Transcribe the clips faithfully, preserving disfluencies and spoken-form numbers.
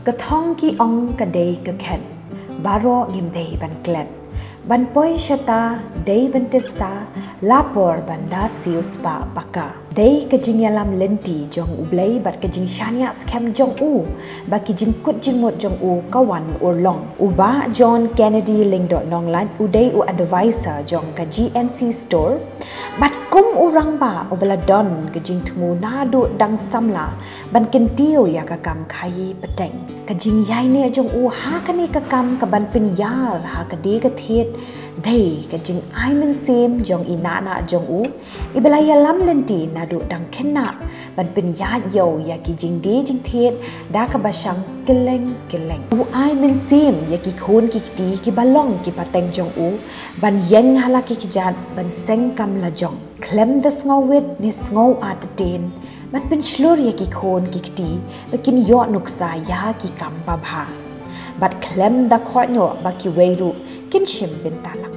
Ka thong ki ong ka dei ka khet, baroh ngim dei ban klet. Ban poi shata dei ban tista, la por ban da siu spah paka. Dei ka jingïalam lynti jong U Blei bad ka jingshaniah skhem jong u ba ki jingkut jingmut jong u ka wan urlong. U Bah John Kennedy Lyngdoh Nonglait u dei u advisor jong ka G N C Store bad kum u rangbah uba la don ka jingthmu naduh dang samla ban kyntiew ïa ka kam khaïi pateng. Ka jingïaineh jong u ha kane ka kam ka ban pynïar ha ka die ka thied dei ka jingai mynsiem jong i nah nah jong u, iba la ïalam lynti naduh dang khynnah ban pynïaid ïew ïa ki jingdie jingthied da kaba shang kylleng kylleng. U ai mynsiem ïa ki khun ki kti kiba long ki pateng jong u ban ïeng ha la ki kjat ban seng kam la jong. Khlem da sngewwit ne sngew artatien, ban pynshlur ïa ki khun ki kti ba kin ïoh nuksa ïa ki kam babha. Bad khlem da khoit noh ba kiwei ruh kin shim bynta lang.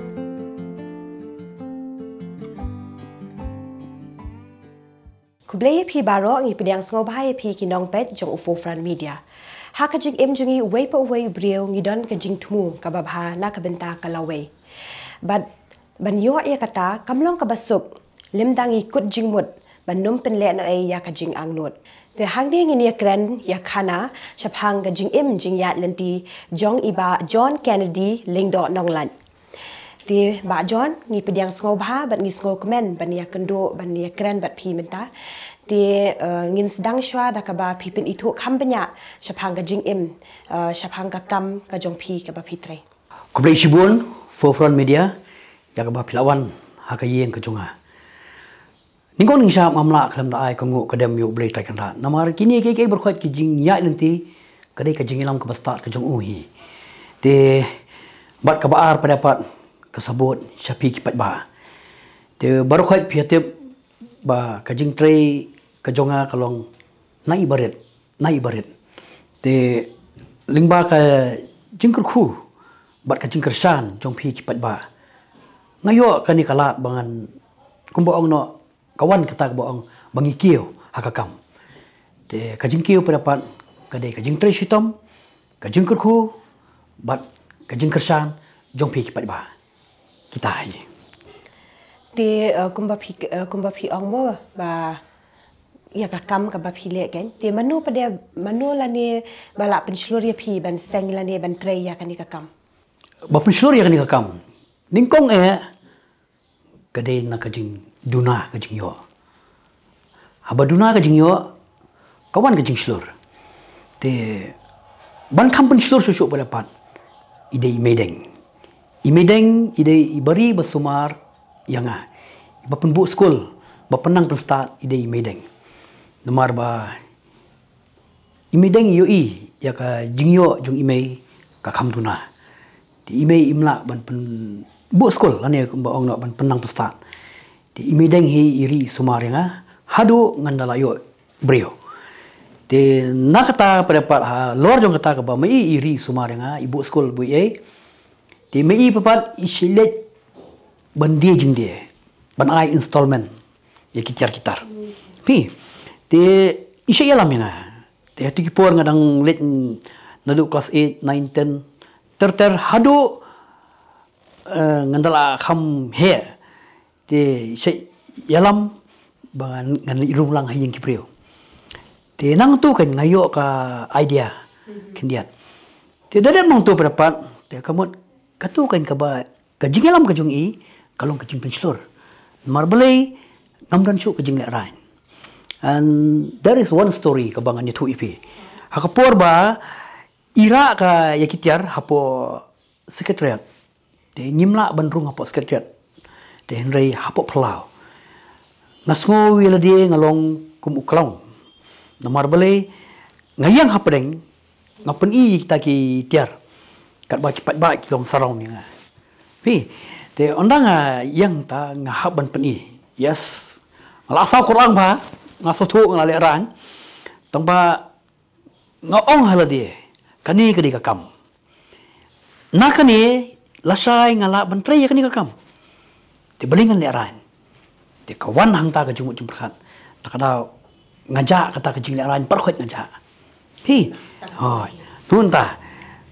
Khublei ïa phi baroh, ngi pdiang sngewbha ïa phi ki nongpeit jong u Forefront Media. Ha ka jingim jong ngi uwei pa uwei u briew ngi don ka jingthmu kaba bha na ka bynta ka lawei. Bad ban ïoh ïa kata kam long kaba suk lymda ngi kut jingmut ban ym pynlehnohei ïa ka jingangnud. Te hangne ngin ïakren ïa khana shaphang ka jingim jingïaid lynti jong i Bah John Kennedy Lyngdoh Nonglait. Te Bah John, ngi pdiang sngewbha bad ngi sngewkmen ban ïakynduh ban ïakren bad phi mynta. Te eh, ngin sdang shuwa da kaba phi pynithuh kham bniah shaphang ka jingim, eh, shaphang ka kam ka jong phi kaba phi trei. Khublei shibun Forefront Media ïa kaba phi la wan ha ka ïing ka jong nga. Nyngkong nyngshap ngam lah khlem da ai ka nguh ka dem ïa U Blei Trai Kynrad. Namar kine kiei kiei baroh ki jingïaid lynti ka dei ka jingïalam kaba stad ka jong u hi. Te bad kaba ar pat ka sabut sha phi ki paidbah. Te baroh phi ïatip ba ka jingtrei ka jong nga ka long na i barit, na i barit. Te lyngba ka jingkyrkhu bad ka jingkyrshan jong phi ki paidbah, nga ïoh kane ka lad ba ngan, kumba ong noh, ka wan kata kaba ong ba ngi kiew ha ka kam. Te ka jingkiew pat ka dei ka jingtrei shitom, ka jingkyrkhu bad ka jingkyrshan jong phi ki paidbah. Kita hi. Te eh, kumba phi eh, kumba phi ong mo ba ïa ka kam kaba phi leh kan. Te mano pat, mano lane ba la pynshlur ïa phi ban seng lane ban trei ïa kane ka kam? Ba pynshlur ïa kane ka kam nyngkong eh ka dei na ka jingduna ka jingïoh. Haba duna ka jingïoh ka wan ka jingshlur. Te ban kham pynshlur shuh shuh pat i dei i meideng. I meideng i dei i bari ba sumar ïa nga. Ba pynbuh skul, ba pynnang pynstad i dei i meideng. Namar ba i meideng i ïohi ïa ka jingïoh jong i mei ka kham duna. Te i mei im lah ban pynbuh skul lane kumba ong noh ban pynnang pynstad. Te i meideng hi i ri i sumar ïa nga haduh ngan da la ïoh briew. Te na kata pat halor jong kata kaba mei i ri i sumar ïa nga, i buh skul buh ei. Te mei pat i shait leit ban die jingdie, ban ai installment ïa ki tiar ki tar. Phi, te i shait ïalam ïa nga. Te ha tu ki por nga dang leit naduh class eight, nine, ten, ter ter haduh eh, ngan da la kham heh. Te i shait ïalam ba ngan, ngan ïalam lang ha ïing ki briew. Te nangtu kan nga ïoh ka idea khyndiat. Te da dep nangtu pat, te ka mut katu kan kaba ka jingïalam ka jong i ka long ka jingpynshlur. Namar balei, ngam don shuh ka jinglehrain. And there is one story kaba ngan ïathuh ïa phi. Ha ka por ba i rah ka ïa ki tiar hapoh secretariat. Te ngim lah ban rung hapoh secretariat. Te hynrei hapoh phyllaw. Nga sngew ïa lade nga long kum u khlaw. Namar balei, nga ïeng hapdeng, nga pyni ïa kita ki tiar. Katba ki paidbah ki long surround ïa nga. Phi, te ynda nga ïeng ta nga hap ban pyni. Yes. Nga la saw kyrpang ba nga sngewthuh nga la lehrain. Tang ba nga ong ha lade, kane ka dei ka kam. Na kane lashai nga lah ban trei ïa kane ka kam. Te balei ngan lehrain. Te ka wan hangta ka jingmut jingpyrkhat. Ta ka daw nga jah kata ka jinglehrain, pyrkhat nga jah. Phi. Hooid. Nangta,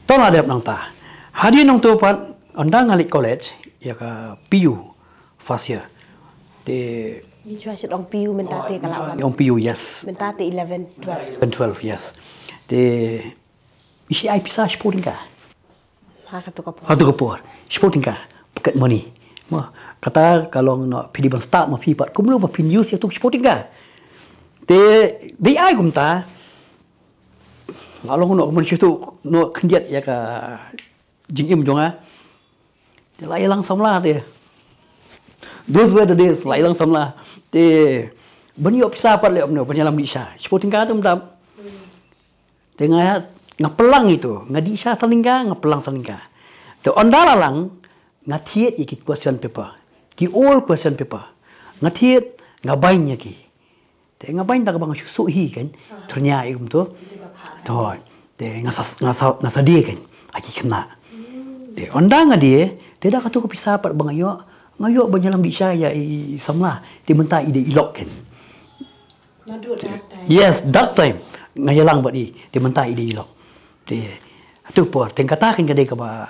to la dep nangta. Hadien nangto pat, ynda nga leit college, ïa ka P U, first year. Te, ngi shu shit ong P U mynta te ka la wan. Ong P U, yes. Mynta te eleven, twelve. Eleven, twelve, yes. Te, isi ai pisa shiphew tyngka. Ha kato ka por. Ha kato ka por. Shiphew tyngka. Pocket money. Mo, kata ka long noh phi dei ban start ma phi pat. Kumno ba phin use ïa kato shiphew tyngka. Te, dei ai kumta. La long noh kumno shuh tu, noh khyndiat ïa ka jingim jong nga. Te la ïalang samla te. Those were the days, la ïalang samla. Te ban ïoh pisa pat leh kumno, ban ïalam dih sha. Shiphew tyngka te ym dap. Te nga, nga pynlang ïa kato, nga dih sha san tyngka, nga pynlang san tyngka. Te ynda la lang, nga thied ïa ki question paper. Ki old question paper. Nga thied, nga bain ïa ki. Te nga bain da kaba nga shu suh hi kan. Tyrnia ïa kumto. Hooid. Te nga sa, nga sa, nga sa die kan. Ha ki khynnah. Te ynda nga die, te da kato ka pisa pat ba nga ïoh, nga ïoh ban ïalam dih sha ïa i samla. Te mynta i dei i lok kan. Naduh that time. Yes, that time. Nga ïalang bad i. Te mynta i dei i lok. Te, hato por, te kata kan ka dei kaba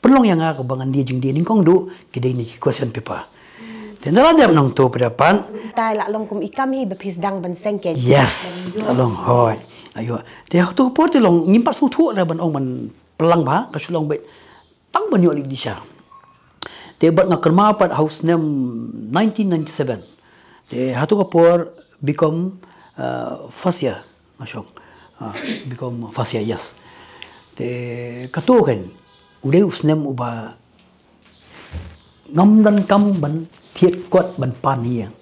pynlong ïa nga kaba ngan die jingdie nyngkong duh, ki dei ne ki question paper. Te ynda la dep nangto pat. Mynta la long kum i kam hi ba phi sdang ban seng kan. Yes, la long, hooid. Ayo. Te hato por te long, ngim pat sngewthuh re ban ong ban pynlang bha, ka shu long beit tang ban ïoh leit dih sha. Te bad nga kynmaw pat ha u snem nineteen ninety-seven. Te hato ka por B.Com, uh, first year, nga shong. Uh, B.Com first year, yes. Te kato kan, u dei u snem uba ngam donkam ban thied kot ban pan ïing.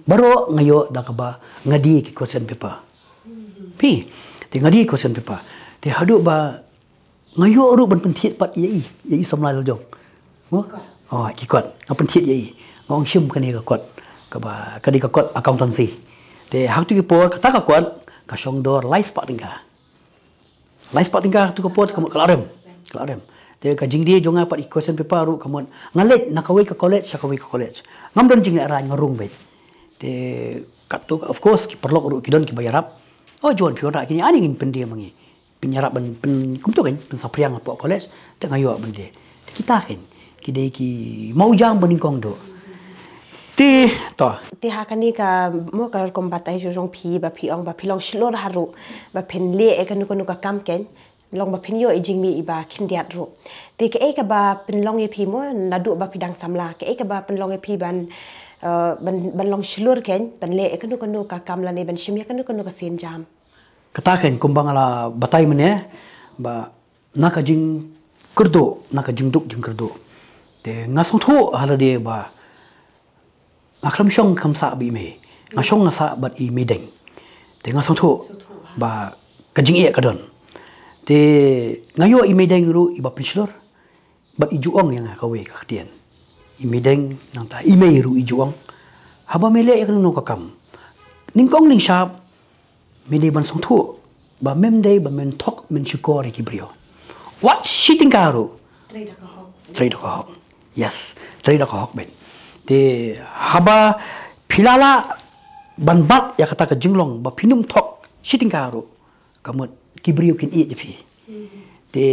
Baroh nga ïoh da kaba nga die ki question paper. Phi, te nga die question paper. Te haduh ba nga ïoh ruh ban pynthied pat ïa i, ïa i samla la jong. Mo? Oh, ki kot. Nga pynthied ïa i. Nga ong shim kane ka kot. Kaba, ka dei ka kot accountancy. Te ha kato ki por, kata ka kot, ka shong dor lai spah tyngka. Lai spah tyngka ha kato ka por, ka mut ka la rem. Ka la rem. Te ka jingdie jong nga pat i question paper ruh ka mut. Nga leit na kawei ka college, sha kawei ka college. Ngam don jinglehrain, nga rung beit. Te kato, of course, ki paralok ruh ki don kiba ïarap. Oh, John, phi wanrah kine, ani ngin pyndie ma ngi. Pynïarap ban pyn, kumto kan, pynsaphriang hapoh college, te nga ïoh ban die. Te kita kan, ki dei ki mawjam ba nyngkong duh. Te, to. Te ha kane ka, mo ka rukom batai jong phi, ba phi ong, ba phi long shlur haruh, ba phin leh ïa kano kano ka kam kan, long ba phin ïoh i jingmih iba khyndiat ruh. Te kaei kaba pynlong ïa phi mo, naduh ba phi dang samla, kaei kaba pynlong ïa phi ban, eh, ban, ban long shlur kan, ban leh ïa kano kano ka kam lane ban shim ïa kano kano ka sienjam. Kata kan kumba nga la batai mynne, ba na ka jingkyrduh, na ka jingduk jingkyrduh. Te nga sngewthuh ha lade ba nga khlem shong khlem sah bad i mei. Nga shong nga sah bad i meideng. Te nga sngewthuh ba ka jingeh ka don. Te nga ïoh i meideng ruh iba pynshlur. Bad i ju ong ïa nga kawei ka ktien. I meideng nangta i mei ruh i ju ong. Haba me leh ïa kano kano ka kam, nyngkong nyngshap me dei ban sngewthuh ba mem dei ba men thok men shukor ïa ki briew. Wat shi tyngka ruh. Trei da ka hok. Trei da ka hok. Yes, trei da ka hok beit. Te haba phi la lah ban bat ïa kata ka jinglong ba phin ym thok shi tyngka ruh, ka mut ki briew kin ïeit ïa phi. Te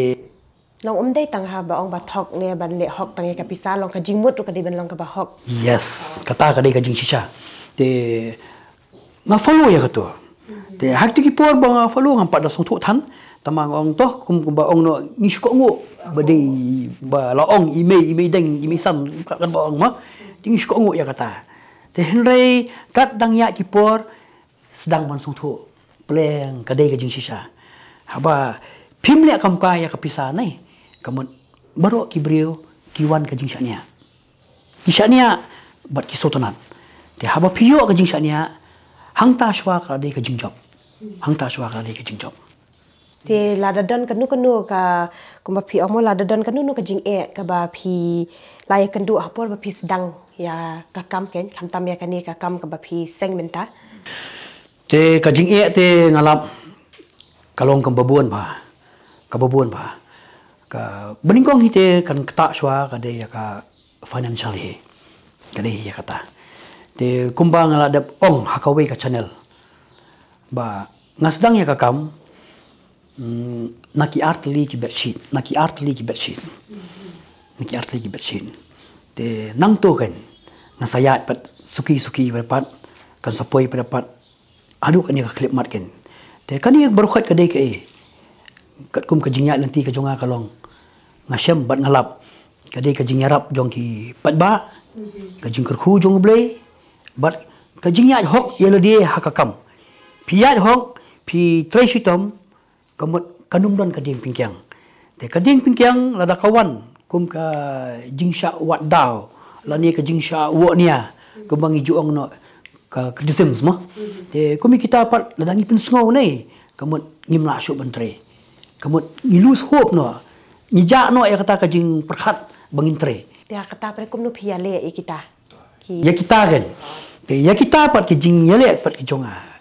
long ym dei tang haba ong ba thok ne ban leh hok tang ïa ka pisa, long ka jingmut ruh ka dei ban long kaba hok. Yes, kata ka dei ka jingshisha. Te nga follow ïa kato. Te ha kito ki por ba nga follow ngam pat da sngewthuh than. Tangba nga ong to, kum, kumba ong noh, ngi shu kohnguh ba dei ba la ong i mei, i meideng, i meisan, katba ong ma. Te ngi shu kohnguh ïa kata. Te hynrei katba dang ïaid ki por, sdang ban sngewthuh pleng ka dei ka jingshisha. Haba phim leh kam ka ïa ka pisa ne, ka mut baroh ki briew ki wan ka jingshaniah. Ki shaniah bad ki sngewtynnat. Te haba phi ïoh ka jingshaniah, hangta shuwa ka la dei ka jingjop. Hangta shuwa ka la dei ka jingjop. Te lada don kano kano ka, kumba phi ong mo, lada don kano kano ka jingeh kaba phi la ïakynduh ha por ba phi sdang ïa ka kam, khamtam ïa kane ka kam kaba phi seng mynta. Te ka jingeh te nga lap ka long kaba bun bha. Kaba bun bha. Kaba nyngkong hi te kan ktah shuwa ka dei ïa ka financial hi. Ka dei hi ïa kata. Te kumba nga la dep ong ha kawei ka channel ba nga sdang ïa ka kam, mm, Na ki artylli ki bedsheet, na ki artylli ki bedsheet. Na ki artylli ki bedsheet. Te nangto kan, nga sa ïaid pat suki suki pat, kan sa poi pat, haduh kane ka khyllipmat kan. Te kane baroh ka dei kaei. Katkum ka jingïaid lynti ka jong nga ka long, nga shem bad nga lap, ka dei ka jingïarap jong ki paidbah, ka jingkyrkhu jong U Blei, bad ka jingïaid hok ïa lade ha ka kam. Phi ïaid hok, phi trei shitom, ka mut kan ym don ka diengpyngkiang. Te ka diengpyngkiang lada ka wan kum ka jingshah wad daw, lane ka jingshah woh nia, kumba ngi ju ong noh ka criticism mo. Te kum ïa kita pat lada ngi pynsngew ne, ka mut ngim lah shuh ban trei. Ka mut ngi lose hope noh. Ngi jah noh ïa kata ka jingpyrkhat ba ngin trei. Te ha kata pat kumno phi ïaleh ïa kita? Ki- Ïa kita kan. Te ïa kita pat ki jingïaleh pat ki jong nga.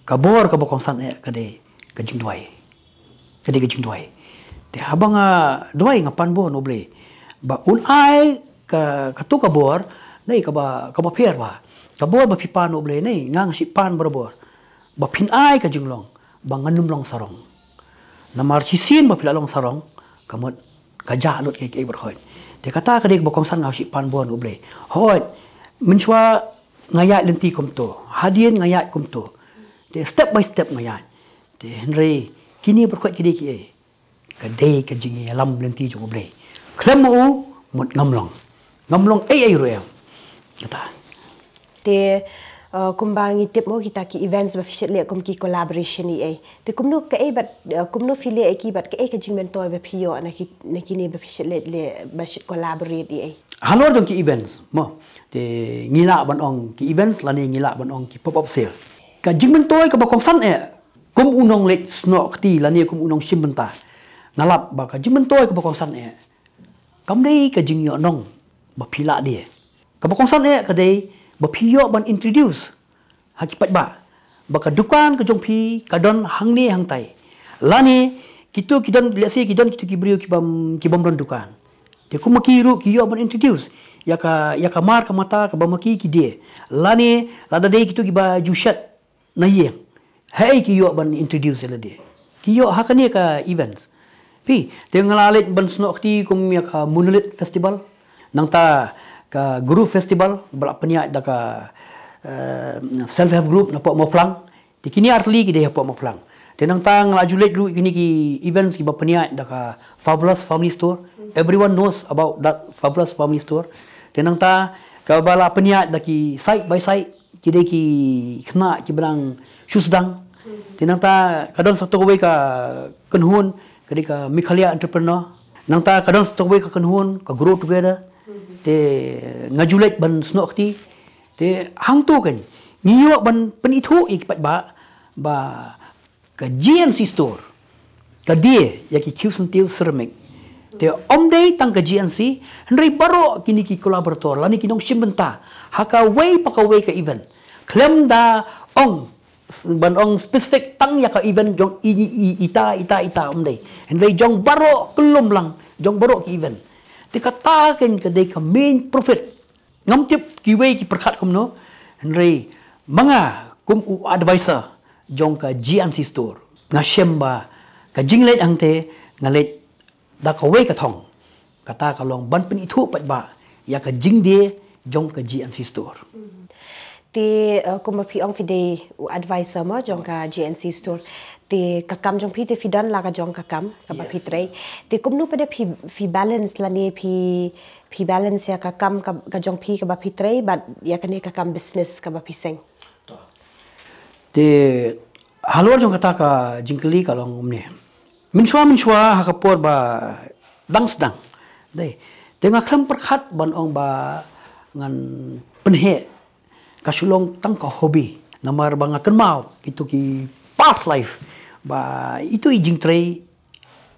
Ka bor kaba kongsan eh ka dei ka jingduwai. Ka dei ka jingduwai. Te haba nga duwai nga pan bor na U Blei ba un ai ka, kato ka bor, dei kaba, kaba pher ba. Ka bor ba phi pan na U Blei ne, nga nga shu pan barabor. Ba phin ai ka jinglong ba ngan ym long sarong. Namar shisien ba phi la long sarong, ka mut ka jah lut kaei kaei baroh. Te kata ka dei kaba kongsan nga shu pan bor na U Blei. Hooid, mynshuwa nga ïaid lynti kumto, hadien nga ïaid kumto. Te step by step nga ïaid. Te hynrei kine baroh ki dei kiei? Ka dei ka jingïalam lynti jong U Blei. Khlem ma u, mut ngam long. Ngam long ei ei ruh em. Kata. Te, uh, kumba ngi tip mo kita ki events ba phi shait leh kum ki collaboration ïa ei. Te kumno kaei bad, uh, kumno phi leh ïa ki bad kaei ka jingmyntoi ba phi ïoh na ki, na kine ba phi shait leh, leh ba shait collaborate ïa ei. Halor jong ki events mo. Te ngi lah ban ong ki events lane ngi lah ban ong ki pop up sale. Ka jingmyntoi kaba kongsan eh kum u nongleit snoh kti lane kum u nongshim bynta. Nga lap ba ka jingmyntoi kaba kongsan eh kam dei ka jingïoh nong ba phi lah die. Kaba kongsan eh ka dei ba phi ïoh ban introduce ha ki paidbah ba ka dukan ka jong phi ka don hangne hangtai. Lane kito ki don, let's say ki don kito ki briew ki bym, ki bym don dukan. Te kum ma ki ruh ki ïoh ban introduce ïa ka, ïa ka mar ka mata kaba ma ki ki die. Lane lada dei kito kiba ju shet na ïing, haei ki ïoh ban introduce ïa lade? Ki ïoh ha kane ka events. Phi, te nga la leit ban snoh kti kum ïa ka Monolith Festival. Nangta ka Guru Festival ba la pynïaid da ka, eh, Self Help Group na Pok Mawphlang. Te kine artylli ki dei ha Pok Mawphlang. Te nangta nga la ju leit ruh kine ki events kiba pynïaid da ka Fabulous Family Store. Everyone knows about that Fabulous Family Store. Te nangta kaba la pynïaid da ki side by side, ki dei ki khynnah kiba dang shu sdang. Te nangta ka don sa kawei ka kynhun ka dei ka Meghalaya Entrepreneur. Nangta ka don sa kawei ka kynhun ka Grow Together. Te nga ju leit ban snoh kti. Te hangto kan ngi ïoh ban pynithuh ïa ki paidbah ba ka G N C Store ka die ïa ki khiew syntiew ceramic. Te ym dei tang ka G N C, hynrei baroh kine ki collaborator lane ki nongshim bynta ha kawei pa kawei ka event. Khlem da ong s-, ban ong specific tang ïa ka event jong i, i, i, ita, ita, ita, ym dei. Hynrei jong baroh kyllum lang, jong baroh ki event. Te kata kan ka dei ka main profit. Ngam tip kiwei ki pyrkhat kumno, hynrei ma nga kum u advisor jong ka G N C Store, nga shem ba ka jingleit hangte nga leit da kawei ka thong. Kata ka long ban pynithuh paidbah ïa ka jingdie jong ka G N C Store. Te, eh, kumba phi ong phi dei u advisor mo jong ka G N C Store. Te ka kam jong phi te phi don la ka jong ka kam kaba phi trei. Te kumno pat de phi, phi balance lane phi, phi balance ïa ka kam ka, ka jong phi kaba phi trei bad ïa kane ka kam business kaba phi seng? Te halor jong kata ka jingkylli ka long kumne. Mynshuwa, mynshuwa ha ka por ba dang sdang. Dei. Te nga khlem pyrkhat ban ong ba ngan pynheh ka shu long tang ka hobby. Namar ba nga kynmaw kito ki past life ba ito i jingtrei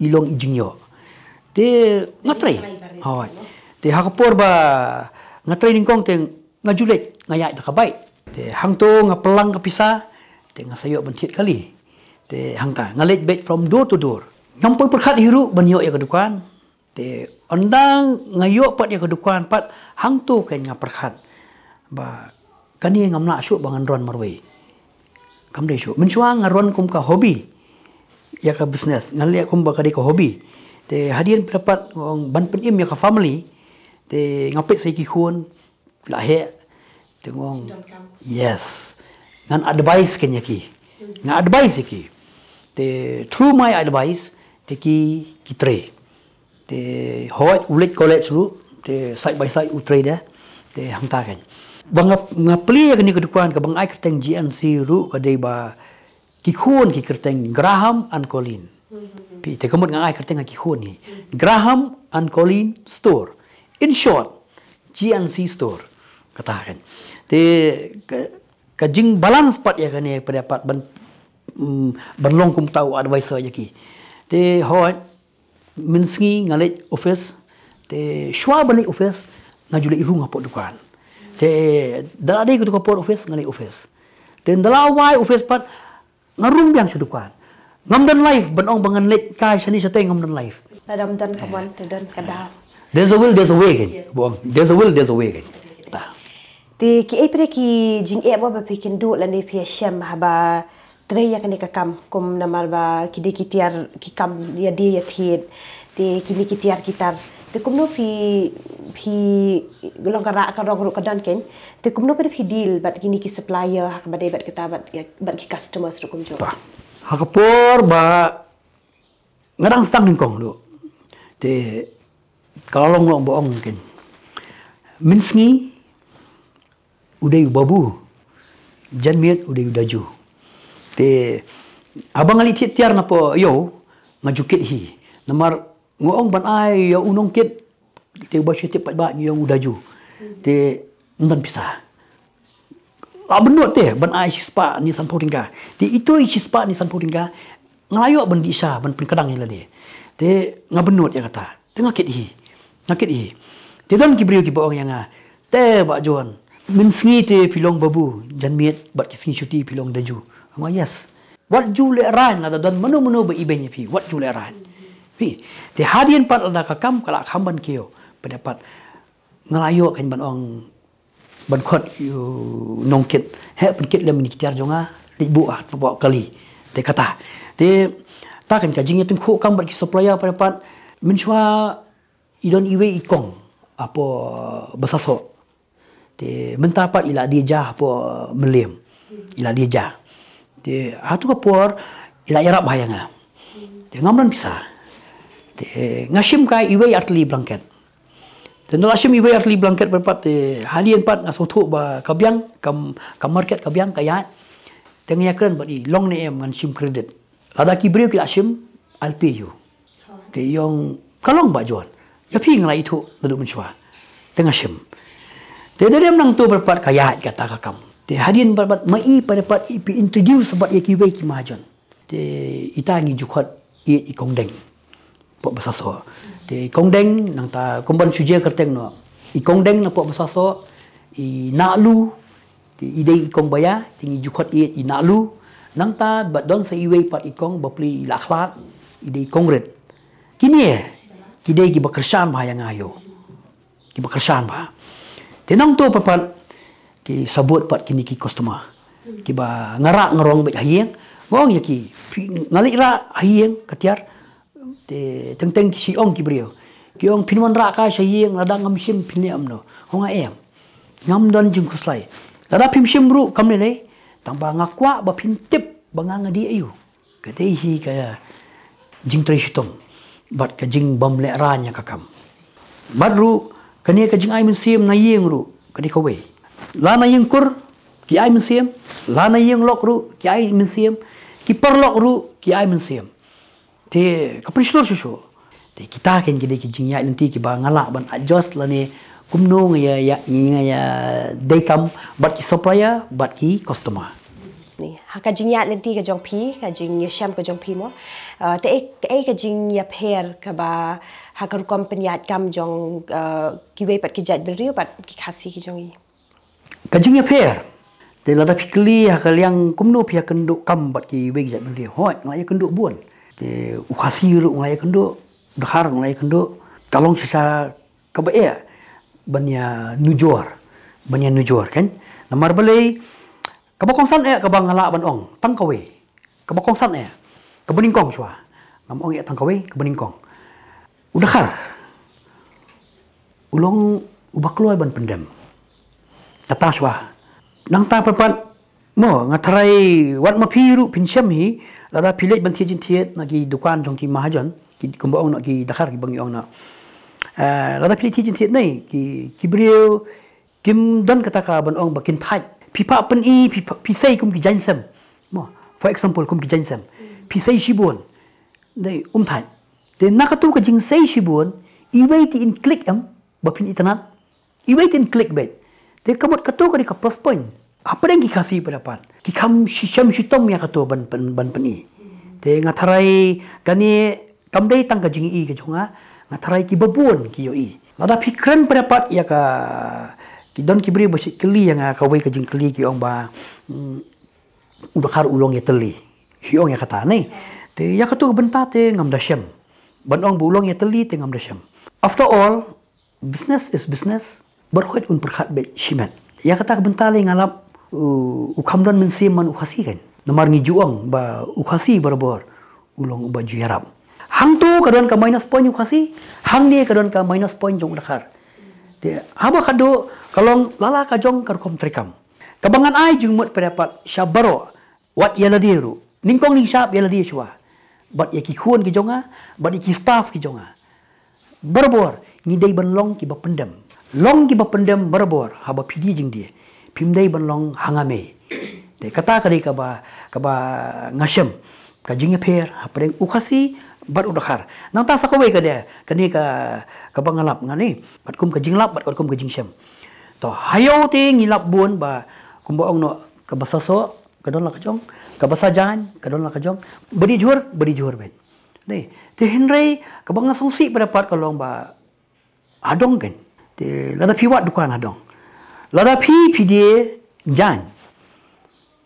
i long i jingïoh. Te nga trei. Hooid. Te ha ka por ba nga trei nyngkong te nga ju leit nga ïaid da ka bike. Te hangto nga pynlang ka pisa te nga sa ïoh ban thied kali. Te hangta nga leit beit from door to door. Ngam poi pyrkhat hi ruh ban ïoh ïa ka dukan. Te ynda nga ïoh pat ïa ka dukan pat hangto kan nga pyrkhat ba kane ngam lah shuh ba ngan run marwei. Kam dei shuh. Mynshuwa nga run kum ka hobby. ïa ka business, ngan leh kumba ka dei ka hobby. Te hadien pat nga ong ban pynim ïa ka family, te nga peit sa ïa ki khun la heh, te nga ong, yes, ngan advice kein ïa ki, ngan advice ïa ki. Te through my advice te ki, ki trei. Te hooid u leit college ruh, te side by side u trei de, te hangta kein. Ba nga, nga plie ïa kane ka dukan kaba nga ai kyrteng G N C ruh ka dei ba ki khun ki kyrteng Graham and Colleen. Phi, te ka mut nga ai kyrteng ha ki khun hi. Graham and Colleen Store. In short, G N C Store. Kata kein. Te ka, ka jing balance pat ïa kane pat, pat ban, mm, ban long kumta u advisor ïa ki. Te hooid, mynsngi nga leit office, te shuwa ban leit office nga ju leit rung hapoh dukan. Te da la dei kato ka por office nga leit office. Te da la wai office pat nga rung biang sha dukan. Ngam don life ban ong ba ngan leit kai shane shatei, ngam don life. Lada ym don ka mon te don ka daw. There's a will, there's a way kein. Ba ong, there's a will, there's a way kein. Ta. Te kiei pat ki jingeh ba phi kynduh lane phi ïashem haba trei ïa kane ka kam, kum namar ba ki dei ki tiar ki kam ïadie ïathied. Te kine ki tiar ki tar, te kumno phi, phi long ka rah ka rong ruh ka don kein. Te kumno pat phi deal bad kine ki supplier, ha kaba dei bad kata, bad, bad ki customers ruh kumjuh? Ba, ha ka por ba nga dang sdang nyngkong ruh, te ka la long noh ba ong kein, mynsngi u dei u babu, janmiet u dei u daju. Te haba nga leit thied tiar napoh ïew, nga ju kit hi. Namar nga ong ban ai ïa u nongkit, te uba shu tip pat ba ngi ong u daju. Te ym don pisa. La bynnud te ban ai shispah ne sanphew tyngka. Te ito i shispah ne sanphew tyngka nga la ïoh ban dih sha ban pynkdang ïa lade. Te nga bynnud ïa kata. Te nga kit hi. Nga kit hi. Te don ki briew kiba ong ïa nga, te Bah John, mynsngi te phi long babu, janmiet bad ki sngi shuti phi long daju. Nga ong yes. Wat ju lehraiñ, lada don mano mano ba ibeiñ ïa phi, wat ju lehraiñ. Phi, te hadien pat lada ka kam ka la kham ban kiew, pat pat nga la ïoh kein ban ong, ban khot ïa u nongkit, heh pynkit lem ïa kine ki tiar jong nga, leit buh ha kpoh kali. Te kata. Te ta kein ka jingïatyngkhuh kam bad ki supplier pat pat. Mynshuwa i don iwei i kong hapoh Basasoh. Te mynta pat i la die ja hapoh Mylliem. I la die ja. Te hato ka por i la ïarap bha ïa nga. Te ngam don pisa. Te nga shim kai iwei artylli blanket. Te ynda la shim iwei artylli blanket pat pat, te hadien pat nga sngewthuh ba ka biang, ka, ka market ka biang ka ïaid. Te nga ïakren bad i, long ne em ngan shim credit. Lada ki briew ki la shim, I'll pay you. Te i ong, ka long Bah John. Ïa phi nga la ithuh naduh mynshuwa. Te nga shim. Te da dei nangto pat pat ka ïaid kata ka kam. Te hadien pat pat ma i pat pat i phi introduce bad ïa kiwei ki mahajon. Te ita ngi ju khot ïeit i Kong Deng. Pok Basasoh. Te i Kong Deng nangta kumban shu jia kyrteng noh. I Kong Deng na pok Basasoh, i Nahlu, te i dei i kong ba ïa, te ngi ju khot ïeit i Nahlu. Nangta bad don sa iwei pat i kong ba plie i la khlad, i dei i Kong Rit. Kine ki dei kiba kyrshan bha ïa nga ïoh. Kiba kyrshan bha. Te nangto pat pat ki sabot pat kine ki customer. Kiba nga rah nga rong beit ha ïing, nga ong ïa ki, phi, nga leit rah ha ïing ka tiar. Te teng teng ki shu ong ki briew. Ki ong phin wan rah kai sha ïing, lada ngam shim phin leh kumno. Ho nga em. Ngam don jingkhuslai. Lada phim shim ruh kam lei lei. Tang ba nga kwah ba phin tip ba nga nga dei aïu. Ka dei hi ka jingtrei shitom bad ka jingbym lehraiñ ïa ka kam. Bad ruh kane ka jingai mynsiem na ïing ruh ka dei kawei. La na ïing kur ki ai mynsiem, la na ïing lok ruh ki ai mynsiem, ki paralok ruh ki ai mynsiem. Te ka pynshlur shuh shuh. Te kita kein ki dei ki jingïaid lynti kiba nga lah ban adjust lane kumno nga ïa, ïa, nga ïa dei kam bad ki supplier bad ki customer. Ni, ha ka jingïaid lynti ka jong phi, ka jingïashem ka jong phi mo. Uh, te ei, te ei ka jingïapher kaba ha ka rukom pynïaid kam jong, uh, kiwei pat ki jaitbynriew bad ki Khasi ki jong i. Ka jingïapher. Te lada phi kylli ha ka liang kumno phi ïakynduh kam bad kiwei ki jaitbynriew. Hooid, nga la ïakynduh bun. Te u Khasi ruh nga la ïakynduh, u Dkhar nga la ïakynduh. Ka long shisha kaba eh ban ïa nujor. Ban ïa nujor kein. Namar balei kaba kongsan eh kaba nga lah ban ong. Tang kawei. Kaba kongsan eh. Kaba nyngkong shuwa. Ngam ong ïa tang kawei, kaba nyngkong. U Dkhar u long uba kloi ban pyndem. Kata shuwa. Nangta pat pat, mo, nga tharai wat ma phi ruh phin shem hi, lada phi leit ban thied jingthied na ki dukan jong ki mahajon, ki, kumba ong noh, ki Dkhar kiba ngi ong noh. Eh, lada phi leit thied jingthied ne, ki, ki briew kim don kata ka ban ong ba kin thait. Phi phah pyni, phi phah, phi sei kum ki jaiñsem. Mo, for example, kum ki jaiñsem. Phi sei shibun. Dei, um thait. Te na katu ka jingsei shibun, iwei te in click em, ba phin itynnad. Iwei te in click beit. Te ka mut katu ka dei ka plus point. Hapdeng ki Khasi pat pat, ki kham shi-, shem shitom ïa katu ban, ban, ban pyni. Te nga tharai kane kam dei tang ka jingïohi ka jong nga, nga tharai kiba bun ki ïohi. Lada phi kren pat pat ïa ka, ki don ki briew ba shu kylli ïa nga, kawei ka jingkylli ki ong ba, mm, u Dkhar u long ïatylli. Shu ong ïa kata ne. Te ïa katu ka bynta te ngam da shem. Ban ong ba u long ïatylli te ngam da shem. After all, business is business. Baroh khoit un pyrkhat beit shimet. Ïa kata ka bynta lei nga lap, u, u kham don mynsiem man u Khasi kan. Namar ngi ju ong ba u Khasi barabor u long uba ju ïarap. Hangto ka don ka minus point u Khasi, hangne ka don ka minus point jong u Dkhar. Te haba khatduh ka long lala ka jong ka rukom treikam. Kaba ngan ai jingmut pat pat sha baroh, wat ïa lade ruh. Nyngkong nyngshap ïa lade shuwa. Bad ïa ki khun ki jong nga, bad ïa ki staff ki jong nga. Barabor, ngi dei ban long kiba pyndem. Long kiba pyndem barabor, haba phi die jingdie. Phim dei ban long hangmei. Te kata ka dei kaba, kaba nga shem. Ka jingïapher hapdeng u Khasi bad u Dkhar. Nangta sa kawei ka dei, kane ka, kaba nga lap nga ne. Katkum ka jinglap, bad katkum ka jingshem. To, ha ïew te ngi lap bun ba, kumba ong noh, kaba sa soh ka don la ka jong, kaba sa jaiñ ka don la ka jong. Ba die jhur, ba die jhur beit. Dei, te hynrei kaba nga sngewsih pat pat ka long ba ha dong kan. Te lada phi wad dukan ha dong, lada phi, phi die jaiñ,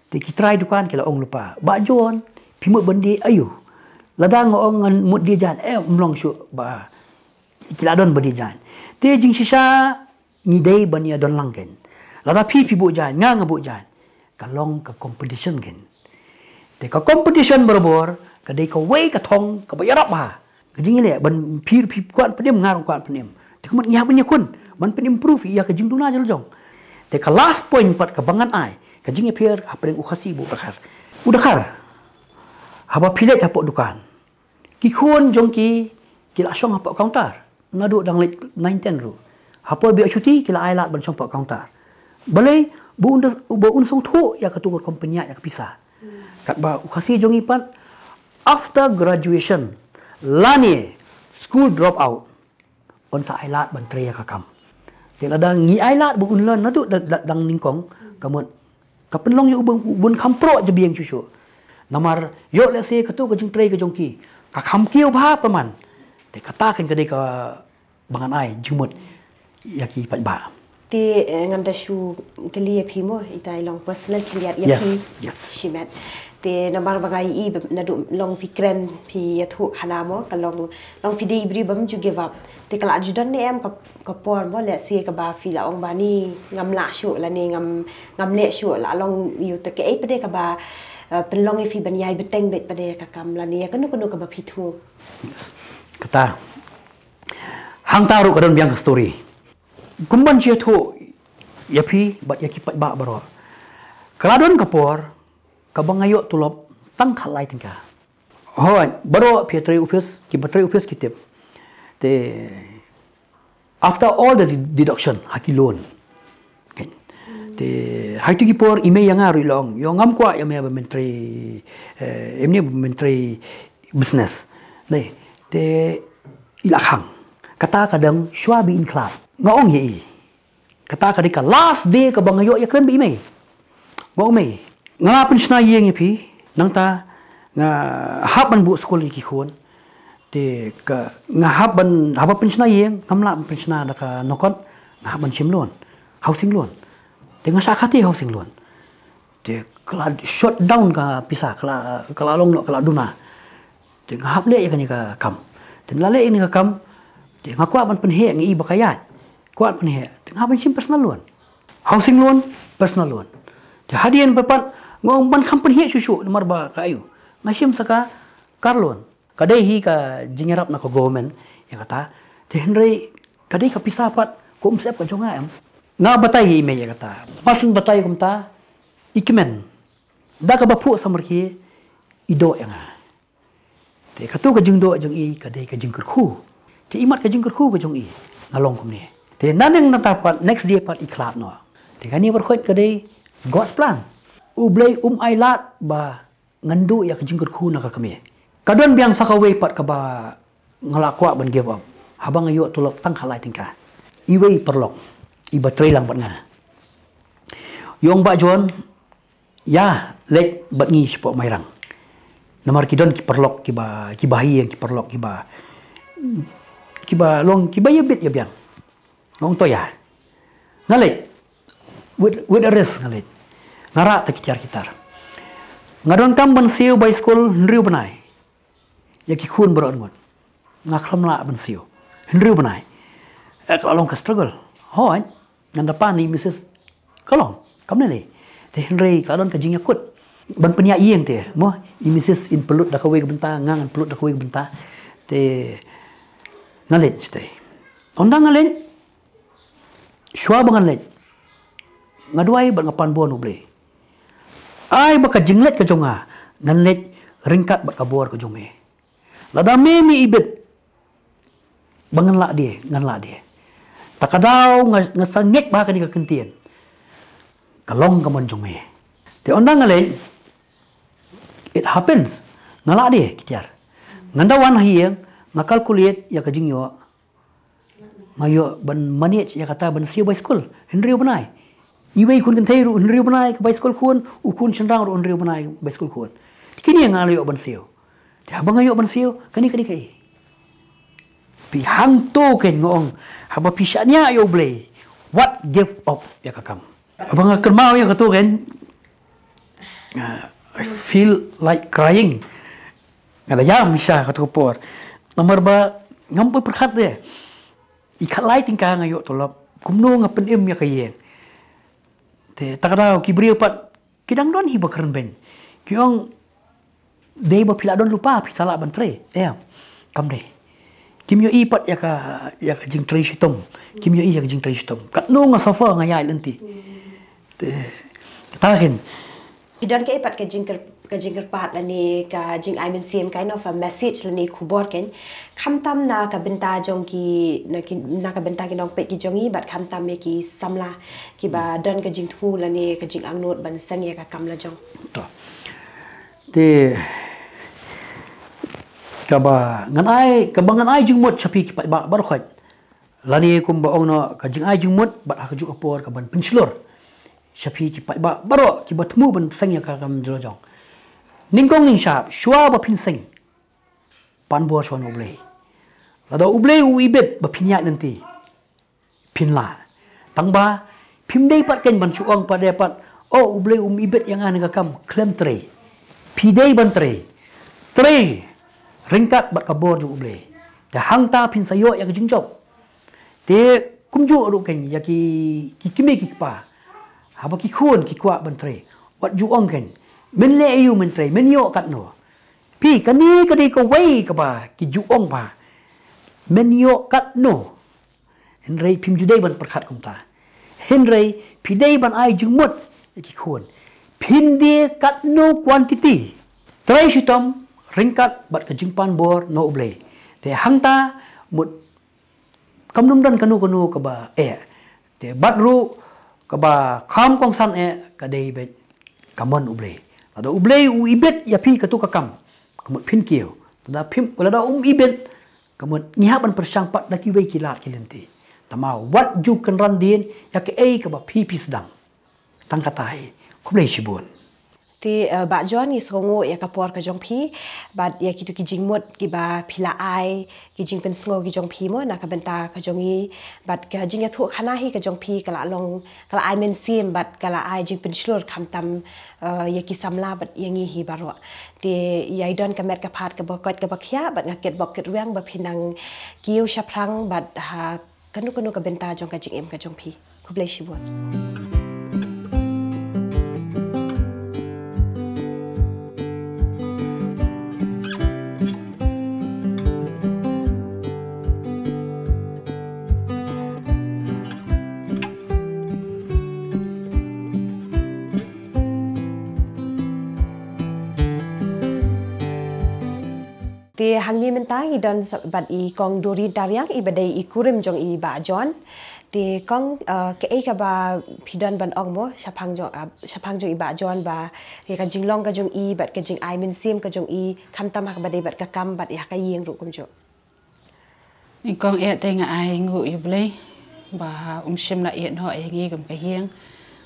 te ki trai dukan ki la ong lypa, "Bah John, phi mut ban die aïu?" Lada nga ong ngan mut die jaiñ, eh, ym long shuh ba ki la don ba die jaiñ. Te jingshisha ngi dei ban ïa don lang kan. Lada phi, phi buh jaiñ, nga, nga buh jaiñ, ka long ka competition kan. Te ka competition barabor ka dei kawei ka thong kaba ïarap bha. Ka jingïaleh ban phi, phi kwah pynim, nga ruh kwah pynim. Te ka mut ngi hap ban ïakhun ban pyn-improve ïa ka jingduna jong la jong. Te ka last point pat kaba ngan ai, ka jingïapher hapdeng u Khasi bad u Dkhar. U Dkhar, haba phi leit hapoh dukan, ki khun jong ki, ki la shong hapoh counter. Naduh dang leit nine ten ruh, ha por ba ïoh shuti ki la ailad ban shong hapoh counter. Balei? Ba un da, ba un sngewthuh ïa katu ka rukom pynïaid ïa ka pisa. Katba u Khasi jong ngi pat, after graduation lane school drop out, un sa ailad ban trei ïa ka kam. Te lada ngi ailad ba un learn naduh da, da, dang nyngkong, ka mut ka pynlong ïa u ban, u ban kham proh jabieng shuh shuh. Namar ïoh lehse katu ka jingtrei ka jong ki ka kham kiew bha pat man. Te kata kan ka dei kaba ngan ai jingmut ïa ki paidbah. Te, eh, ngam da shu kylli ïa phi mo, ita i long personal khyndiat ïa Yes, phi. Yes. Shimet. Te namar ba nga ïohi ba naduh long phi kren phi ïathuh khana mo, ka long, long phi dei i briew bym ju give up. Te ka la ju don ne em ka, ka por mo, lehse kaba phi la ong ba ni ngam lah shuh lane ngam, ngam leh shuh, la long ïa uta kaei pat de kaba, eh, pynlong ïa phi ban ïai bteng beit pat de ïa ka kam lane ïa kano kano kaba phi thuh. Kata. Hangta ruh ka don biang ka story. Kumban shu ïathuh ïa phi bad ïa ki paidbah baroh. Ka la don ka por kaba nga ïoh tulop tang khatlai tyngka. Hooid, baroh phi trei office, kiba trei office ki tip. Te after all the deduction ha ki loan, te ha kito ki por i mei ïa nga ruh i la ong, ïoh ngam kwah ïa me ba men trei, eh, em ne ba men trei business. Dei, te i la khang. Kata ka dang shuwa ba in khlad. Nga ong ïa i, kata ka dei ka last day kaba nga ïoh ïakren bad i mei. Nga ong, mei, nga la pynshna ïing ïa phi, nangta nga hap ban buh skul ïa ki khun. Te ka, nga hap ban, haba pynshna ïing, ngam lah ban pynshna da ka nongkot, nga hap ban shim loan, housing loan. Te nga shah kati housing loan. Te ka la shut down ka pisa, ka la, ka la long noh, ka la duna. Te nga hap leh ïa kane ka kam. Te nga la leh ïa kane ka kam. Te nga kwah ban pynheh, nga i ba ka ïaid. Kwah ban pynheh. Te nga hap ban shim personal loan. Housing loan, personal loan. Te hadien pat pat nga ong ban kham pynheh shuh shuh namar ba ka aïu. Nga shim sa ka Car loan ka dei hi ka jingïarap na ka government ïa kata. Te hynrei ka dei ka pisa pat ka umsyep ka jong nga em. Nga batai hi me ïa kata. Pasun batai kumta i kmen da kaba phuh samrkhie i doh ïa nga. Te katu ka jingdoh jong i ka dei ka jingkyrkhu. Te imat ka jingkyrkhu ka jong i nga long kumne. Te naneng nata pat next day pat i khlad noh. Te kane baroh ka dei God's plan. U Blei um ai lad ba ngan duh ïa ka jingkyrkhu na ka kmie. Ka don biang sa kawei pat kaba nga la kwah ban give up. Haba nga ïoh tulop tang khatlai tyngka. Iwei paralok iba trei lang bad nga i ong, Bah John, ïa leit bad ngi shapoh Mairang. Namar ki don ki paralok kiba, kiba ha ïing, ki paralok kiba, kiba long kiba ïa bit ïa biang. Nga ong to ïa. Nga leit. With, with a risk nga leit. Nga rah ta ki tiar ki tar. Nga donkam ban siew baiskul hynriew bnai ïa ki khun baroh arngut. Nga khlem lah ban siew hynriew bnai. Eh, ka la long ka struggle. Hooid, ngan da pan i Mrs. Ka long kam ne lei. Te hynrei ka la don ka jingïakut ban pynïaid ïing te mo, i Mrs in pynlut da kawei ka bynta, nga ngan pynlut da kawei ka bynta. Te nga leit shatei. Ynda nga leit, shuwa ba ngan leit, nga duwai bad nga pan bor na U Blei. Ai ba ka jingleit ka jong nga ngan leit ryngkat bad ka bor ka jong me. Lada me me ibit ba ngan lah de, ngan lah de. Ta ka daw nga, nga sa ngeit ba kane ka kyntien ka long ka mon jong me. Te ynda nga leit, it happens, nga lah de ki tiar. Ngan da wan ha ïing, nga calculate ïa ka jingïoh. Nga ïoh ban manage ïa kata ban siew baiskul hynriew bnai. Iwei khun kynthei ruh hynriew bnai ka baiskul khun, u khun shynrang ruh hynriew bnai baiskul khun. Kine nga la ïoh ban siew. Te haba nga ïoh ban siew, kane kane kaei. Phi hangto kein nga ong, haba phi shaniah ïa U Blei, wat give up ïa ka kam. Haba nga kynmaw ïa kato kein, uh, I feel like crying. Nga da ïam sha kato ka por. Namar ba ngam poi pyrkhat de. I khatlai tyngka nga ïoh tulop. Kumno nga pynim ïa ka ïing. Te ta ka daw ki briew pat ki dang don hi ba kren beiñ. Ki ong dei ba phi la don lypa phi sa lah ban trei. Em. Kam dei. Kim ïohi pat ïa ka, ïa ka jingtrei shitom. Kim ïohi ïa ka jingtrei shitom. Katno nga suffer nga ïaid lynti. Te ta kein. Ki don kaei pat ka jingkyrpad lane ka jingai mynsiem, kind of a message lane khubor kein. Khamtam na ka bynta jong ki, na ki, na ka bynta ki nongpeit ki jong ngi bad khamtam ïa ki samla kiba don ka jingthmu lane ka jingangnud ban seng ïa ka kam la jong. To. Te kaba ngan ai, kaba ngan ai jingmut sha phi ki paidbah baroh khoit. Lane kumba ong noh ka jingai jingmut bad ha kajuh ka por ka ban pynshlur sha phi ki paidbah baroh kiba thmu ban seng ïa ka kam jong la jong. Nyngkong nyngshap shuwa ba phin seng, pan bor shuwa na U Blei. Lada U Blei u ibit ba phin ïaid lynti, phin lah. Tang ba phim dei pat kein ban shu ong pat de pat, oh U Blei um ibit ïa nga na ka kam, khlem trei. Phi dei ban trei. Trei ryngkat bad ka bor jong U Blei. Te hangta phin sa ïoh ïa ka jingjop. Te kumjuh ruh kein ïa ki, ki kmie ki kpa, haba ki khun ki kwah ban trei, wat ju ong kein, men leh aïu men trei, men ïoh katno. Phi, kane ka dei kawei kaba ki ju ong ba men ïoh katno. Hynrei phim ju dei ban pyrkhat kumta. Hynrei phi dei ban ai jingmut ïa ki khun. Phin die katno quantity. Trei shitom ryngkat bad ka jingpan bor na U Blei. Te hangta mut kam nym don kano kano kaba eh. Te bad ruh kaba kham kongsan eh ka dei beit ka mon U Blei. Lada U Blei u ibit ïa phi kato ka kam, ka mut phin kiew. Lada phim, lada um ibit, ka mut ngi hap ban pyrshang pat da kiwei ki lad ki lynti. Tangba wat ju kynran dien ïa kaei kaba phi phi sdang. Tang kata hi. Khublei shibun. Te, eh, Bah John, ngi sngewnguh ïa ka por ka jong phi bad ïa kito ki jingmut kiba phi la ai, ki jingpynsngew ki jong phi mo na ka bynta ka jong ngi, bad ka jingïathuh khana hi ka jong phi ka la long, ka la ai mynsiem bad ka la ai jingpynshlur khamtam, eh, ïa ki samla bad ïa ngi hi baroh. Te ïa i don ka met ka phad kaba koit kaba khiah bad nga kit bok kit rwiang ba phin nang kiew shaphrang bad ha kano kano ka bynta jong ka jingim ka jong phi. Khublei shibun. Te hangne mynta ngi don sa-, bad i Kong Doreen Tariang, i ba dei i kurim jong i Bah John. Te Kong, eh, kaei kaba phi don ban ong mo, shaphang jong, ah, shaphang jong i Bah John ba, ïa ka jinglong ka jong i, bad ka jingai mynsiem ka jong i, khamtam ha kaba dei bad ka kam, bad ïa ka ïing ruh kumjuh. Kong, eh, te nga ai nguh ïa U Blei ba um shym la ïeh noh ïa ngi kum ka ïing.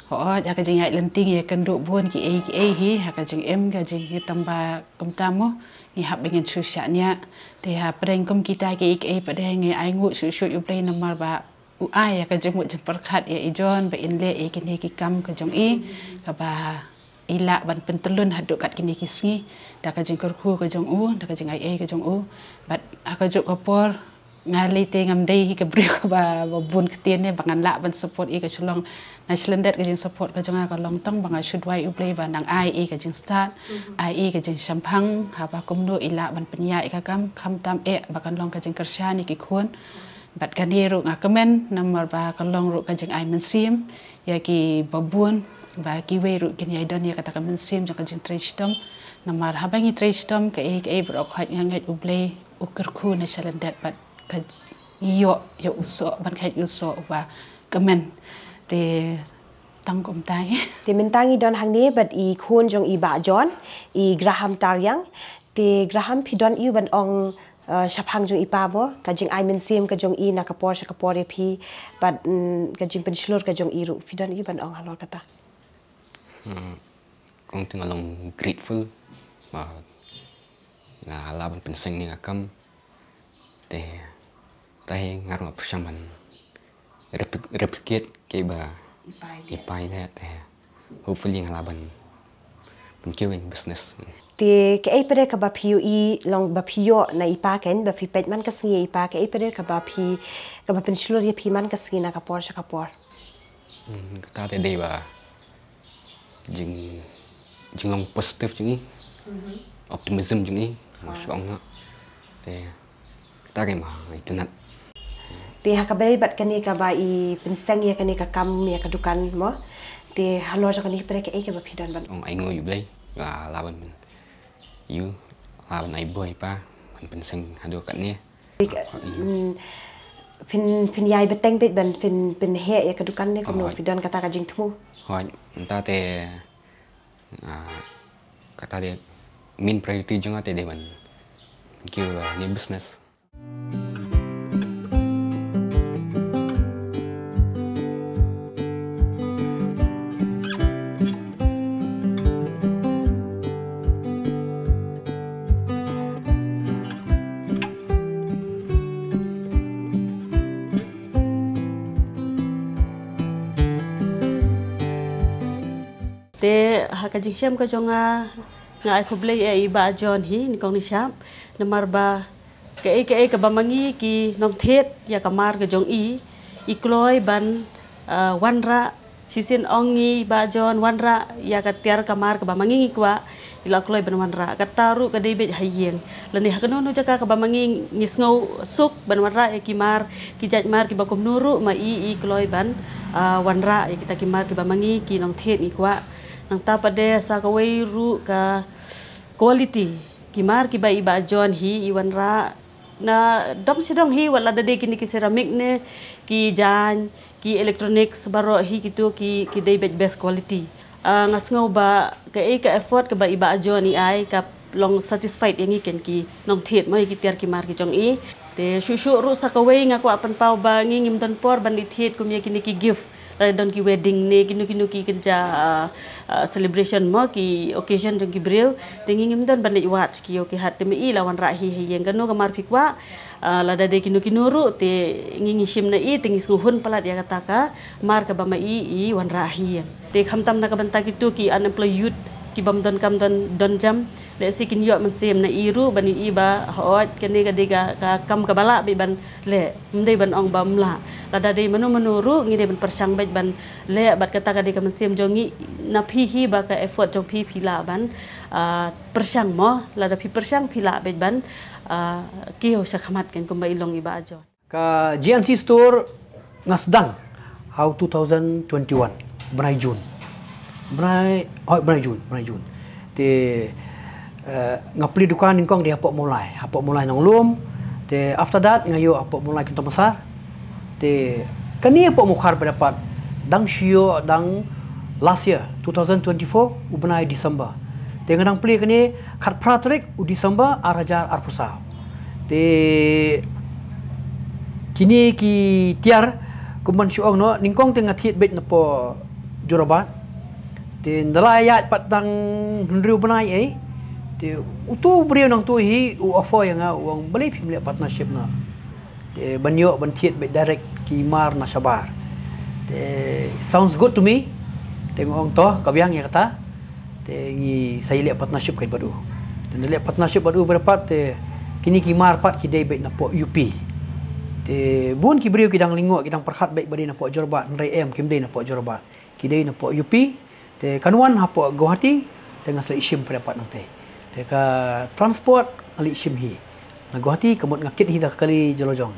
Hooid, ha ka jingïaid lynti ngi ïakynduh bun kiei kiei hi, ha ka jingim, ka jingim tang ba kumta mo, ngi hap ba ngin shu shaniah. Te hapdeng kum kita kiei kiei pat de ngi ai nguh shuh shuh ïa U Blei namar ba u ai ïa ka jingmut jingpyrkhat ïa i John ba in leh ïa kine ki kam ka jong i, kaba i lah ban pyntyllun haduh kat kine ki sngi da ka jingkyrkhu ka jong u, da ka jingaiei ka jong u. Bad ha kajuh ka por nga lei te ngam dei hi ka briew kaba, ba bun ktien ne ba ngan lah ban support i, ka shu long na shlyndet ka jingsupport ka jong nga ka long tang ba nga shu duwai U Blei ba nang ai i ka jingstad, ai i ka jingshemphang, haba kumno i lah ban pynïaid ïa ka kam, khamtam eh ba kan long ka jingkyrshan ïa ki khun. Bad kane ruh nga kmen namar ba ka long ruh ka jingai mynsiem ïa kiba bun, ba kiwei ruh kin ïai don ïa kata ka mynsiem jong ka jingtrei shitom. Namar haba ngi trei shitom kaei kaei baroh khoit nga ngeit U Blei u kyrkhu na shalyndet bad ka ïoh ïa u soh, ban kheit ïa u soh uba kmen. Te tang kumta hi. Te mynta ngi don hangne bad i khun jong i Bah John, i Graham Tariang. Te Graham, phi don aiu ban ong, eh, shaphang jong i pa mo, ka jingai mynsiem ka jong i na ka por sha ka por ïa phi, bad, mm, ka jingpynshlur ka jong i ruh, phi don aiu ban ong halor kata? Hmm, kong, te nga long grateful ba nga lah ban pynseng ïa ka kam. Te, te nga ruh nga pyrshang ban repli-, replicate kaei ba i pa i leh, te hopefully nga lah ban, ban kiew ïa ka business. Te kaei pat de kaba phi ïohi long ba phi ïoh na i pa, kein ba phi peit man ka sngi ïa i pa, kaei pat de kaba phi, kaba pynshlur ïa phi man ka sngi na ka por sha ka por? Hmm, kata te dei ba jing, jinglong positive jong i, optimism jong i, ma shu ong nga. Te kata ka ma itynnad. Te ha kaba ïadei bad kane kaba i pynseng ïa kane ka kam ïa ka dukan mo, te halor jong kane pat de kaei kaba phi don ban ong? Ai nguh ïa U Blei, nga lah ban, ïa u, lah ban ai bor ïa i pa ban pynseng haduh katne. Hmm, phin, phin ïai bteng beit ban phin, phin heh ïa ka dukan ne kumno, phi don kata ka jingthmu? Hooid, mynta te, ah, kata te main priority jong nga te dei ban kiew ïa kane business. Te ha ka jingshem ka jong nga, nga ai khublei ïa i Bah John hi, nyngkong nyngshap, namar ba kaei kaei kaba ma ngi ki nongthied ïa ka mar ka jong i, i kloi ban, ah, wanrah, shisien ong ngi Bah John wanrah ïa ka tiar ka mar kaba ma ngi ngi kwah, i la kloi ban wanrah. Kata ruh ka dei beit ha ïing. Lane ha kano kano jaka kaba ma ngi ngi sngew suk ban wanrah ïa ki mar, ki jait mar kiba kumno ruh ma i i kloi ban, ah, wanrah ïa kita ki mar kiba ma ngi ki nongthied ngi kwah. Nangta pat de sa kawei ruh ka quality ki mar kiba i Bah John hi i wanrah na dong shi dong hi, wat lada dei kine ki ceramic ne ki jaiñ, ki electronics baroh hi, kito ki, ki dei beit best quality. Ah, nga sngew ba kaei ka effort kaba i Bah John i ai ka long satisfied ïa ngi kein ki nongthied mo, ïa ki tiar ki mar ki jong i. Te shuh shuh ruh sa kawei nga kwah pynpaw ba ngi ngim don por ban ïa thied kum ïa kine ki gift. Lada don ki wedding ne kino kino ki kynja, ah, ah, celebration mo, ki occasion jong ki briew, te ngi ngim don ban leit wad ki ïew ki hat, te ma i la wanrah hi ha ïing. Kano ka mar phi kwah, ah, lada dei kino kino ruh te ngi ngi shim na i, te ngi sngewhun palat ïa kata ka mar kaba ma i i wanrah ha ïing. Te khamtam na ka bynta kito ki unemployed youth ki bym don kam don, don jam, lehse kin ïoh mynsiem na i ruh ban ïohi ba hooid kane ka dei ka, ka kam kaba lah beit ban leh, ym dei ban ong ba ym lah. Lada dei mano mano ruh ngi dei ban pyrshang beit ban leh, bad kata ka dei ka mynsiem jong ngi na phi hi, ba ka effort jong phi phi lah ban, ah, pyrshang mo, lada phi pyrshang phi lah beit ban, ah, kiew shakhmat kein kumba i long i Bah John. Ka G N C Store nga sdang ha u two thousand twenty-one, bnai June. Bnai, oh, bnai June, bnai June. Te Eh, nga plie dukan nyngkong dei hapoh Mawlai, hapoh Mawlai Nonglum. Te after that nga ïoh hapoh Mawlai Kynthong Massar. Te kane hapoh Mawkhar pat dang shu ïoh dang last year, two thousand twenty-four, u bnai December. Te nga dang plie kane khatphra tarik u December ar hajar arphew saw. Te kine ki tiar, kumban shu ong noh, nyngkong te nga thied beit napoh Jorabat. Te nda la ïaid pat dang hynriew bnai ei. Te utu u briew nangtu hi u offer ïa nga, u ong balei phim leh partnership noh. Te ban ïoh ban thied beit direct ki mar na shabar. Te sounds good to me. Te nga ong to, ka biang ïa kata. Te ngi sa ïaleh partnership keiñ bad u. Te nda leh partnership bad u bad pat te kine ki mar pat ki dei beit napoh U P. Te bun ki briew ki dang lyngngoh, ki dang pyrkhat beit ba dei napoh Jorabat, hynrei em, kim dei napoh Jorabat. Ki dei napoh U P. Te kan wan hapoh Guwahati, te nga sa leit shim pat nangtei. Te ka transport nga leit shim hi na Guwahati, ka mut nga kit hi da ka kali jylliew jong.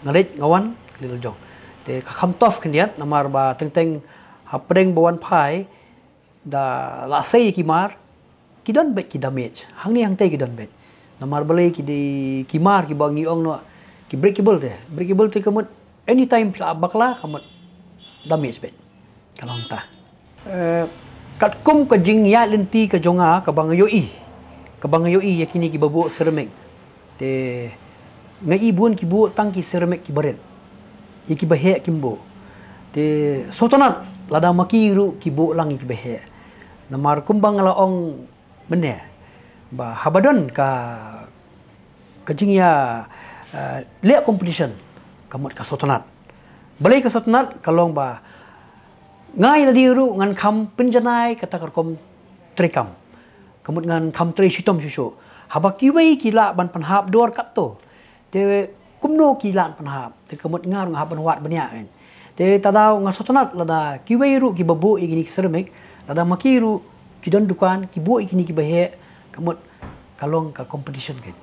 Nga leit nga wan kali jylliew jong. Te ka kham tough khyndiat, namar ba teng teng hapdeng ba wan phai da la sei ki mar, ki don beit ki damage. Hangne hangtei ki don beit. Namar balei, ki dei ki mar kiba ngi ong noh ki breakable te. Breakable te ka mut anytime phi la bakla ka mut damage beit. Ka long ta. Eh, katkum ka jingïaid lynti ka jong nga kaba nga ïohi, kaba nga ïohi ïa kine kiba buh ceramic. Te nga i bun ki buh tang ki ceramic kiba rit. Ïa kiba heh kim buh. Te sngewtynnat lada ma ki ruh ki buh lang ïa kiba heh. Namar kumba nga la ong mynne ba haba don ka, ka jingïa, eh, leh competition, ka mut ka sngewtynnat. Balei ka sngewtynnat? Ka long ba nga ïa lade ruh ngan kham pynjanai kata ka rukom treikam. Ka mut ngan kham trei shitom shuh shuh. Haba kiwei ki lah ban pynhap dor katto, te kumno ki lah ban pynhap? Te ka mut nga ruh nga hap ban wad bniah kan. Te ta daw nga sngewtynnat lada kiwei ruh kiba buh ïa kine ki ceramic, lada ma ki ruh ki don dukan, ki buh ïa kine kiba heh, ka mut ka long ka competition kan.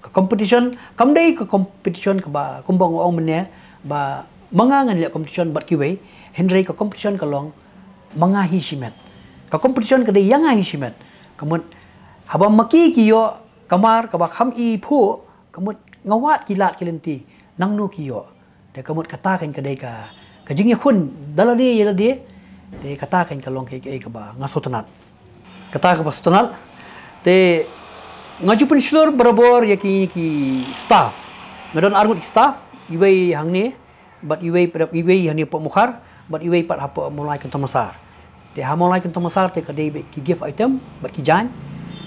Ka competition, kam dei ka competition kaba kumba nga ong mynne ba ma nga ngan leh competition bad kiwei, hynrei ka competition ka long ma nga hi shimet. Ka competition ka dei ïa nga hi shimet. Ka mut haba ma ki ki ïoh ka mar kaba kham i phuh, ka mut nga wad ki lad ki lynti, nangno ki ïoh. Te ka mut kata kan ka dei ka, ka jingïakhun da lade ïa lade. Te kata kan ka long kaei kaei kaba nga sngewtynnat. Kata kaba sngewtynnat. Te nga ju pynshlur barabor ïa ki, ki staff. Nga don arngut ki staff, iwei hangne, bad iwei pat, iwei hangne hapoh Mukhar, bad iwei pat hapoh Mawlai Kynthong Massar. Te ha Mawlai Kynthong Massar te ka dei beit ki gift item bad ki jaiñ.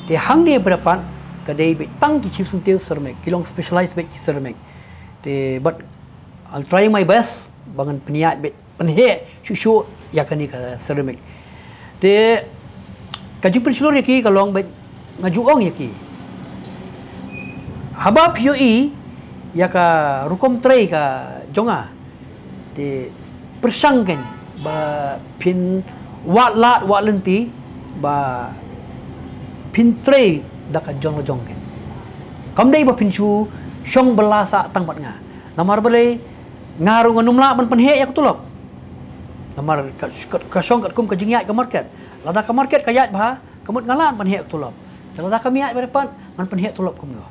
Te hangne pat ka dei beit tang ki khiew syntiew ceramic, ki long specialized beit ki ceramic. Te bad I'll try my best ba ngan pynïaid beit, pynheh shuh shuh ïa kane ka ceramic. Te ka jingpynshlur ïa ki ka long beit, nga ju ong ïa ki, haba phi ïohi ïa ka rukom trei ka jong nga, te pyrshang kan ba phin wad lad wad lynti ba phin trei da ka jong la jong kan. Kam dei ba phin shu shong bylla sah tang bad nga. Namar balei, nga ruh ngan ym lah ban pynheh ïa ka tulop. Namar ka, ka, ka shong katkum ka jingïaid ka market. Lada ka market ka ïaid bha, ka mut nga lah ban pynheh ka tulop. Te lada kam ïaid bha pat, ngan pynheh tulop kumno.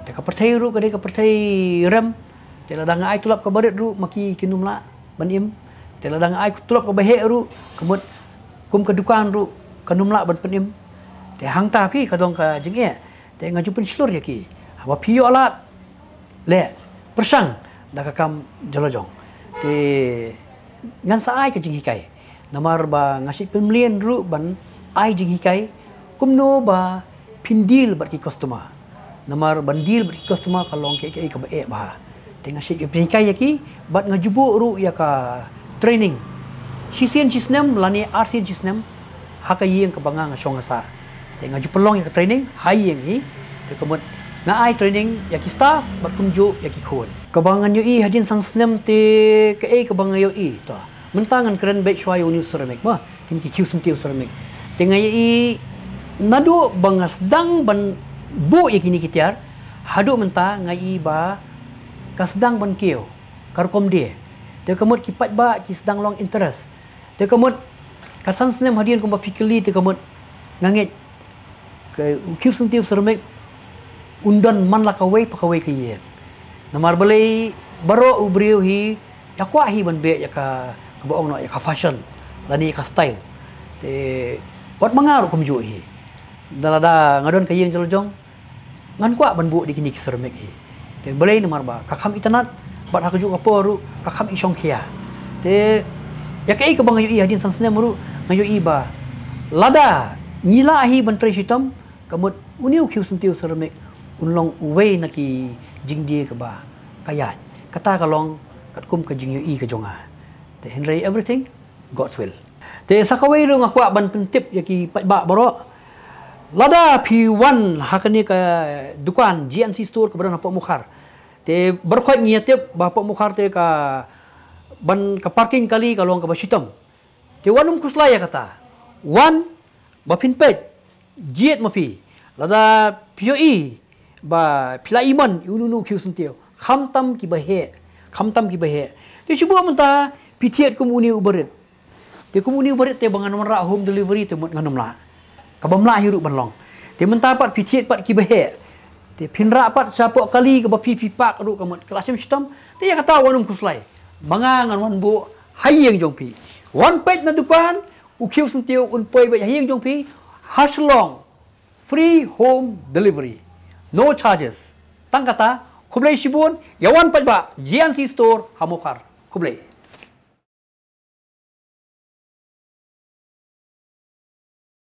Te ka pyrthei ruh ka dei ka pyrthei rem. Te lada nga ai tulop kaba rit ruh ma ki kin ym lah ban im. Te lada nga ai tulop kaba heh ruh, ka mut kum ka dukan ruh kan ym lah ban pynim. Te hangta phi ka dong ka jingeh. Te nga ju pynshlur ïa ki, haba phi ïoh lad, leh, pyrshang da ka kam jong la jong. Te ngan sa ai ka jinghikai. Namar ba nga shait pynmlien ruh ban ai jinghikai kumno ba phin deal bad ki customer. Namar ban deal bad ki customer ka long kaei kaei kaba eh bha. Te nga shait pynhikai ïa ki bad nga ju buh ruh ïa ka training shisien shisnem lane arsien shisnem ha ka ïing kaba nga nga shong nga sah. Te nga ju pynlong ïa ka training ha ïing hi. Te ka mut nga ai training ïa ki staff bad kumjuh ïa ki khun. Kaba ngan ïohi hadien san snem te kaei kaba nga ïohi to. Mynta ngan kren beit shuwa ïa une u ceramic mo, kine ki khiew syntiew ceramic. Te nga ïohi naduh ba nga sdang ban buh ïa kine ki tiar haduh mynta nga ïohi ba ka sdang ban kiew ka rukom die. Te ka mut ki paidbah ki sdang long interest. Te ka mut ka san snem hadien kumba phi kylli te ka mut nga ngeit Ka u khiew syntiew ceramic un don man la kawei pa kawei ka ïing. Namar balei baroh u briew hi ïa kwah hi ban beh ïa ka, kaba ong noh ïa ka fashion lane ïa ka style. Te wat ma nga ruh kumjuh hi. Da lada nga don ka ïing jong ngan kwah ban buh da kine ki ceramic hi. Te balei namar ba ka kham itynnad bad ha kajuh ka por ruh ka kham ishongkhia. Te ïa kaei kaba nga ïohi hadien san snem ruh nga ïohi ba lada ngi lah hi ban trei shitom, ka mut une u khiew syntiew ceramic un long uwei na ki jingdie kaba ka ïaid. Kata ka long katkum ka jingïohi ka jong nga. Te hynrei everything God's will. Te sa kawei ruh nga kwah ban pyntip ïa ki paidbah baroh. Lada phi wan ha kane ka dukan G N C Store kaba don hapoh Mukhar, te baroh khoit ngi ïa tip ba hapoh Mukhar te ka ban ka parking kali ka long kaba shitom. Te wat nym khuslai ïa kata. Wan ba phin peit jied ma phi. Lada phi ïohi ba phi la imon ïa uno uno u khiew syntiew, khamtam kiba heh, khamtam kiba heh. Te shu buh mynta phi thied kum une uba rit. Te kum une uba rit te ba ngan wanrah home delivery te mut ngan ym lah. Kaba ym lah hi ruh ban long. Te mynta pat phi thied pat kiba heh. Te phin rah pat shapoh kali kaba phi phi park ruh ka mut ka la shem shitom. Te ïa kata wat nym khuslai. Ma nga ngan wan buh ha ïing jong phi. Wan peit na dukan, u khiew syntiew un poi beit ha ïing jong phi ha Shillong. Free home delivery, no charges. Tang kata, khublei shibun. Ïa wan paidbah G N C Store ha Mukhar. Khublei.